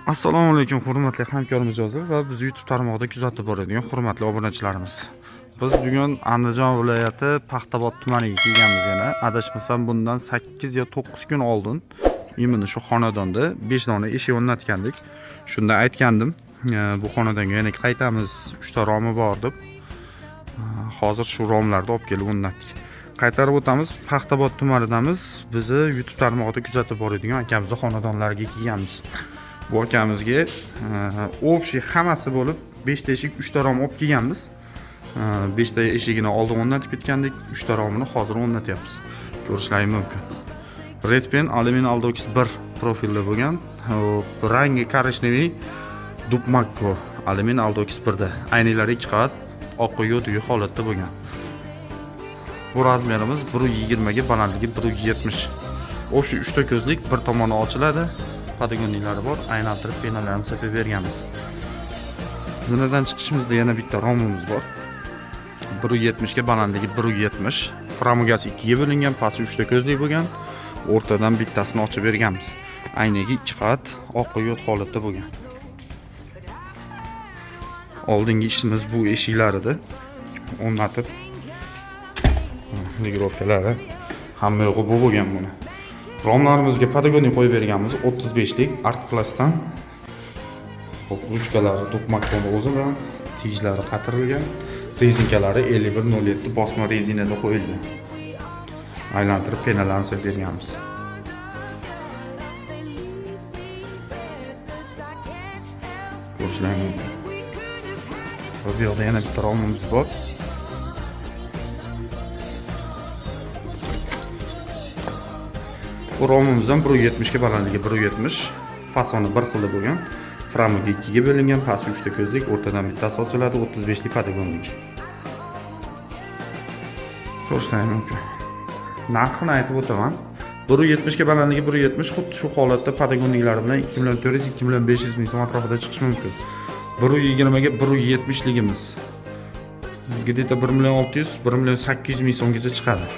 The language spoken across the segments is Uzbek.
Assalomu alaykum, hurmatli hamkor mijozlar va bizni YouTube tarmog'ida kuzatib boradigan hurmatli obunachilarimiz. Biz bugun Andijon viloyati Paxtabod tumaniga kelganmiz yana. Adashmasam, bundan 8 yo 9 kun oldin именно shu xonadonda 5 dona eshik o'rnatgandik. Shunda aytgandim, bu xonadonga yana qaytamiz, 3 ta romi bor deb. Hozir shu romlarni olib kelib o'rnatdik. Qaytarib o'tamiz, Paxtabod tumanidamiz. Bizni YouTube tarmog'ida kuzatib boradigan akamizni xonadonlariga kelganmiz. Bu akamizga общий hammasi bo'lib 5 ta eshik, 3 ta rom olib kelganmiz. 5 ta eshigini oldin o'rnatib ketgandik, 3 ta romini hozir o'rnatyapmiz. Ko'rishlaring mumkin. Red Pen alyumin Aldox 1 profilda bo'lgan. Hop, rangi коричневый, дуб Makko alyumin Aldox 1 da. Aynaklari 2 qavat, oq yo'q holatda bo'lgan. Bu razmerimiz 1.20 ga, balandligi 1.70. Общий 3 ta ko'zlik, bir tomoni ochiladi. Подогонник lari bor, aylantirib пена larni sepib berganmiz. Zinadan chiqishimizda yana bitta romimiz bor. 1.70 ga, balandligi 1.70. Фрамуга si 2 ga bo'lingan, pasti 3 ta ko'zlik bo'lgan. O'rtadan bittasini ochib berganmiz. Aynagi 2 qavat, oq yo'q holatda bo'lgan. Oldingi ishimiz bu eshiklar edi. O'rnatib, регулировка lari hamma yo'g'i bu bo'lgan buni. Romlarimizga подогонник qo'yib berganmiz, 35lik Art Plus'dan. Hop, ruchkalari дуб Makkoni o'zi bilan, tijlari qatirilgan, rezinkalari 5107 bosma rezinada qo'yilgan. Aylantirib пена larni sepib berganmiz. Ko'rishlaring mumkin. Va bu yoqda yana bitta romimiz bor. Bu romimiz ham 1.70 ga, balandligi 1.70, fasoni bir xilda bo'lgan. Фрамуга 2 ga bo'lingan, pasti 3 ta ko'zlik, o'rtadan bittasi ochiladi, 35lik подогонник. Ko'rishlaring mumkin. Narxini aytib o'taman. 1.70 ga, balandligi 1.70, xuddi shu holatda подогонник lari bilan 2 million 400, 2 million 500 ming so'm atrofida chiqishi mumkin. 1.20 ga 1.70 ligimiz где-то 1 million 600, 1 million 800 ming so'mgacha chiqadi.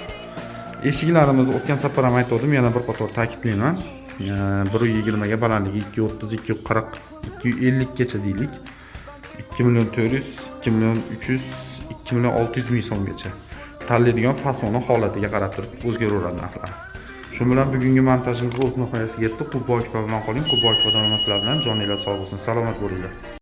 Eshiklarimiz o'tgan safar ham aytgandim, yana bir qator ta'kidlayman. 1.20 ga, balandligi 2.30, 2.40, 2.50 gacha deylik. 2 million 400, 2 million 300, 2 million 600 ming so'mgacha. Tanlaydigan fasoni holatiga qarab turib o'zgaraveradi narxlar. Shu bilan bugungi montajimiz o'z nihoyasiga yetdi. Qubboyev bilan qoling. Qubboyev bilan joninglar sog' bo'lsin, salomat bo'linglar.